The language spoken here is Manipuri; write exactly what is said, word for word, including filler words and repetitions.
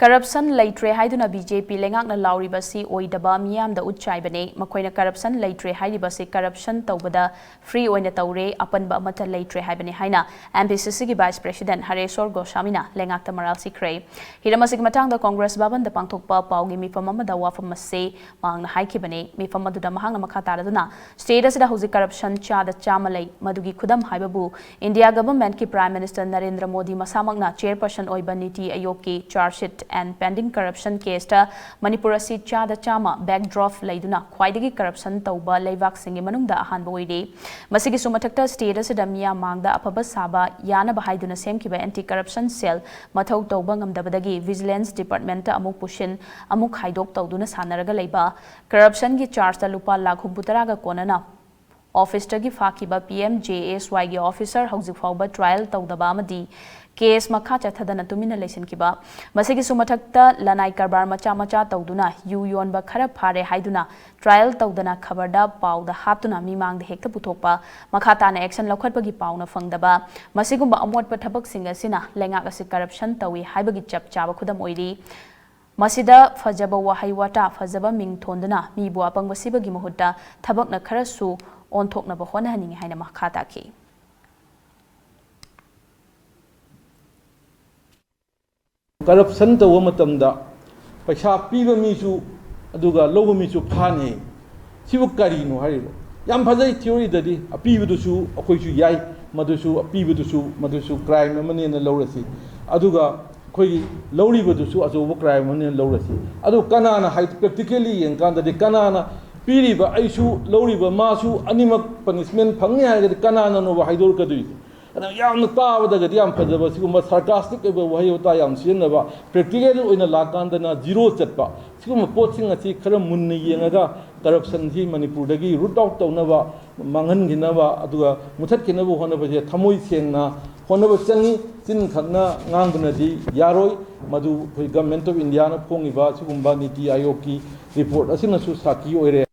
ꯀꯔꯞꯁꯟ ꯂꯩꯇ꯭ꯔꯦ ꯍꯥꯏꯗꯨꯅ ꯕꯤ ꯖꯦ ꯄꯤ ꯂꯩꯉꯥꯛꯅ ꯂꯥꯎꯔꯤꯕ ꯑꯁꯤ ꯑꯣꯏꯗꯕ ꯃꯤꯌꯥꯝꯗ ꯎꯠ ꯆꯥꯏꯕꯅꯤ꯫ ꯃꯈꯣꯏꯅ ꯀꯔꯞꯁꯟ ꯂꯩꯇ꯭ꯔꯦ ꯍꯥꯏꯔꯤꯕ ꯑꯁꯤ ꯀꯔꯞꯁꯟ ꯇꯧꯕꯗ ꯐ꯭ꯔꯤ ꯑꯣꯏꯅ ꯇꯧꯔꯦ, ꯑꯄꯟꯕ ꯑꯃꯠꯇ ꯂꯩꯇ꯭ꯔꯦ ꯍꯥꯏꯕꯅꯤ ꯍꯥꯏꯅ ꯑꯦꯝ ꯄꯤ ꯁꯤ ꯁꯤꯒꯤ ꯚꯥꯏꯁ ꯄ꯭ꯔꯦꯁꯤꯗꯦꯟꯠ ꯍꯔꯦꯁꯣꯔ ꯒꯣꯁꯥꯃꯤꯅ ꯂꯩꯉꯥꯛꯇ ꯃꯔꯥꯜ ꯁꯤꯈ꯭ꯔꯦ꯫ ꯍꯤꯔꯝ ꯑꯁꯤꯒꯤ ꯃꯇꯥꯡꯗ ꯀꯣꯡꯒ꯭ꯔꯦꯁ ꯚꯕꯟꯗ ꯄꯥꯡꯊꯣꯛꯄ ꯄꯥꯎꯒꯤ ꯃꯤꯐꯝ ꯑꯃꯗ ꯋꯥꯐꯝ ꯑꯁꯤ ꯃꯍꯥꯛꯅ ꯍꯥꯏꯈꯤꯕꯅꯤ꯫ ꯃꯤꯐꯝ ꯑꯗꯨꯗ ꯃꯍꯥꯛꯅ ꯃꯈꯥ ꯇꯥꯔꯗꯨꯅ, ꯁ꯭ꯇꯦꯠ ꯑꯁꯤꯗ ꯍꯧꯖꯤꯛ ꯀꯔꯞꯁꯟ ꯆꯥꯗ ꯆꯥꯝꯃ ꯂꯩ, ꯃꯗꯨꯒꯤ ꯈꯨꯗꯝ ꯍꯥꯏꯕꯕꯨ ꯏꯟꯗꯤꯌꯥ ꯒꯚꯔꯟꯃꯦꯟꯠꯀꯤ ꯄ꯭ꯔꯥꯏꯝ ꯃꯤꯅꯤꯁꯇꯔ ꯅꯔꯦꯟꯗ꯭ꯔ ꯃꯣꯗꯤ ꯃꯁꯥꯃꯛꯅ ꯆꯦꯌꯔꯄꯔꯁꯟ ꯑꯣꯏꯕ ꯅꯤꯇꯤ ꯑꯥꯌꯣꯒꯀꯤ charge sheet and pending corruption ꯀꯦꯁꯇ ꯃꯅꯤꯄꯨꯔ ꯑꯁꯤ ꯆꯥꯗ ꯆꯥꯝꯃ ꯕꯦꯛꯗ꯭ꯔꯣꯞ ꯂꯩꯗꯨꯅ ꯈ꯭ꯋꯥꯏꯗꯒꯤ ꯀꯔꯞꯁꯟ ꯇꯧꯕ ꯂꯩꯕꯥꯛꯁꯤꯡꯒꯤ ꯃꯅꯨꯡꯗ ꯑꯍꯥꯟꯕ ꯑꯣꯏꯔꯤ꯫ ꯃꯁꯤꯒꯤꯁꯨ ꯃꯊꯛꯇ ꯁ꯭ꯇꯦꯠ ꯑꯁꯤꯗ ꯃꯤꯌꯥꯝ ꯃꯥꯡꯗ ꯑꯐꯕ ꯁꯥꯕ ꯌꯥꯅꯕ ꯍꯥꯏꯗꯨꯅ ꯁꯦꯝꯈꯤꯕ ꯑꯦꯟꯇꯤ ꯀꯔꯞꯁꯟ ꯁꯦꯜ ꯃꯊꯧ ꯇꯧꯕ ꯉꯝꯗꯕꯗꯒꯤ ꯚꯤꯖꯤꯂꯦꯟꯁ ꯗꯤꯄꯥꯔꯠꯃꯦꯟꯠꯇ ꯑꯃꯨꯛ ꯄꯨꯁꯤꯟ ꯑꯃꯨꯛ ꯈꯥꯏꯗꯣꯛ ꯇꯧꯗꯨꯅ ꯁꯥꯟꯅꯔꯒ ꯂꯩꯕ, ꯀꯔꯞꯁꯟꯒꯤ ꯆꯥꯔꯖꯇ ꯂꯨꯄꯥ ꯂꯥꯈ ꯍꯨꯝꯐꯨ ꯇꯔꯥꯒ ꯀꯣꯟꯅꯅ ꯑꯣꯐꯤꯁꯇꯒꯤ ꯐꯥꯈꯤꯕ ꯄꯤ ꯑꯦꯝ ꯖꯦ ꯑꯦꯁ ꯋꯥꯏꯒꯤ ꯑꯣꯐꯤꯁꯔ ꯍꯧꯖꯤꯛ ꯐꯥꯎꯕ ꯇ꯭ꯔꯥꯏꯌꯦꯜ ꯇꯧꯗꯕ ꯑꯃꯗꯤ ꯀꯦꯁ ꯃꯈꯥ ꯆꯠꯊꯗꯅ ꯇꯨꯃꯤꯟꯅ ꯂꯩꯁꯤꯟꯈꯤꯕ꯫ ꯃꯁꯤꯒꯤꯁꯨ ꯃꯊꯛꯇ ꯂꯅꯥꯏ ꯀꯔꯕꯥꯔ ꯃꯆꯥ ꯃꯆꯥ ꯇꯧꯗꯨꯅ ꯌꯨ ꯌꯣꯟꯕ ꯈꯔ ꯐꯥꯔꯦ ꯍꯥꯏꯗꯨꯅ ꯇ꯭ꯔꯥꯏꯌꯦꯜ ꯇꯧꯗꯅ ꯈꯕꯔꯗ ꯄꯥꯎꯗ ꯍꯥꯞꯇꯨꯅ ꯃꯤꯃꯥꯡꯗ ꯍꯦꯛꯇ ꯄꯨꯊꯣꯛꯄ, ꯃꯈꯥ ꯇꯥꯅ ꯑꯦꯛꯁꯟ ꯂꯧꯈꯠꯄꯒꯤ ꯄꯥꯎꯅ ꯐꯪꯗꯕ꯫ ꯃꯁꯤꯒꯨꯝꯕ ꯑꯃꯣꯠꯄ ꯊꯕꯛꯁꯤꯡ ꯑꯁꯤꯅ ꯂꯩꯉꯥꯛ ꯑꯁꯤ ꯀꯔꯞꯁꯟ ꯇꯧꯏ ꯍꯥꯏꯕꯒꯤ ꯆꯞ ꯆꯥꯕ ꯈꯨꯗꯝ ꯑꯣꯏꯔꯤ꯫ ꯃꯁꯤꯗ ꯐꯖꯕ ꯋꯥꯍꯩ ꯋꯥꯇꯥ, ꯐꯖꯕ ꯃꯤꯡ ꯊꯣꯟꯗꯨꯅ ꯃꯤꯕꯨ ꯑꯄꯪꯕ ꯁꯤꯕꯒꯤ ꯃꯍꯨꯠꯇ ꯊꯕꯛꯅ ꯈꯔꯁꯨ ꯑꯣꯟꯊꯣꯛꯅꯕ ꯍꯣꯠꯅꯍꯟꯅꯤꯡꯏ ꯍꯥꯏꯅ ꯃꯈꯥ ꯇꯥꯈꯤ꯫ ꯀꯔꯞꯁꯟ ꯇꯧꯕ ꯃꯇꯝꯗ ꯄꯩꯁꯥ ꯄꯤꯕ ꯃꯤꯁꯨ ꯑꯗꯨꯒ ꯂꯧꯕ ꯃꯤꯁꯨ ꯐꯥꯅꯤ꯫ ꯁꯤꯕꯨ ꯀꯔꯤꯅꯣ ꯍꯥꯏꯔꯤꯕ? ꯌꯥꯝ ꯐꯖꯩ ꯊꯤꯑꯣꯔꯤꯗꯗꯤ, ꯑꯄꯤꯕꯗꯨꯁꯨ ꯑꯩꯈꯣꯏꯁꯨ ꯌꯥꯏ, ꯃꯗꯨꯁꯨ, ꯑꯄꯤꯕꯗꯨꯁꯨ, ꯃꯗꯨꯁꯨ ꯀ꯭ꯔꯥꯏꯝ ꯑꯃꯅꯦꯅ ꯂꯧꯔꯁꯤ꯫ ꯑꯗꯨꯒ ꯑꯩꯈꯣꯏꯒꯤ ꯂꯧꯔꯤꯕꯗꯨꯁꯨ ꯑꯆꯧꯕ ꯀ꯭ꯔꯥꯏꯝ ꯑꯃꯅꯦꯅ ꯂꯧꯔꯁꯤ꯫ ꯑꯗꯨ ꯀꯅꯥꯅ ꯍꯥꯏ, ꯄ꯭ꯔꯦꯛꯇꯤꯀꯦꯜꯂꯤ ꯌꯦꯡꯀꯥꯟꯗꯗꯤ ꯀꯅꯥꯅ ꯄꯤꯔꯤꯕ, ꯑꯩꯁꯨ ꯂꯧꯔꯤꯕ ꯃꯥꯁꯨ ꯑꯅꯤꯃꯛ ꯄꯅꯤꯁꯃꯦꯟ ꯐꯪꯅꯤ ꯍꯥꯏꯔꯒꯗꯤ ꯀꯅꯥꯅꯅꯣꯕ ꯍꯥꯏꯗꯣꯔꯛꯀꯗꯣꯏꯁꯦ? ꯑꯗꯨꯅ ꯌꯥꯝꯅ ꯇꯥꯕꯗꯒꯗꯤ ꯌꯥꯝ ꯐꯖꯕ, ꯁꯤꯒꯨꯝꯕ ꯁꯥꯔꯀꯥꯁꯇꯤꯛ ꯑꯣꯏꯕ ꯋꯥꯍꯩ ꯋꯥꯇꯥ ꯌꯥꯝ ꯁꯤꯖꯤꯟꯅꯕ, ꯄ꯭ꯔꯦꯛꯇꯤꯀꯦꯜ ꯑꯣꯏꯅ ꯂꯥꯛꯀꯥꯟꯗꯅ ꯖꯤꯔꯣ ꯆꯠꯄ, ꯁꯤꯒꯨꯝꯕ ꯄꯣꯠꯁꯤꯡ ꯑꯁꯤ ꯈꯔ ꯃꯨꯟꯅ ꯌꯦꯡꯉꯒ ꯀꯔꯞꯁꯟꯁꯤ ꯃꯅꯤꯄꯨꯔꯗꯒꯤ ꯔꯨꯠ ꯑꯥꯎꯠ ꯇꯧꯅꯕ, ꯃꯥꯡꯍꯟꯈꯤꯅꯕ, ꯑꯗꯨꯒ ꯃꯨꯊꯠꯈꯤꯅꯕ ꯍꯣꯠꯅꯕꯁꯦ ꯊꯃꯣꯏ ꯁꯦꯡꯅ ꯍꯣꯠꯅꯕ ꯆꯪꯉꯤ꯫ ꯆꯤꯟ ꯈꯛꯅ ꯉꯥꯡꯕꯅꯗꯤ ꯌꯥꯔꯣꯏ꯫ ꯃꯗꯨ ꯑꯩꯈꯣꯏ ꯒꯚꯔꯟꯃꯦꯟꯠ ꯑꯣꯐ ꯏꯟꯗꯤꯌꯥꯅ ꯐꯣꯡꯉꯤꯕ ꯁꯤꯒꯨꯝꯕ ꯅꯤꯇꯤ ꯑꯥꯌꯣꯒꯀꯤ ꯔꯤꯄꯣꯔꯠ ꯑꯁꯤꯅꯁꯨ ꯁꯥꯈꯤ ꯑꯣꯏꯔꯦ꯫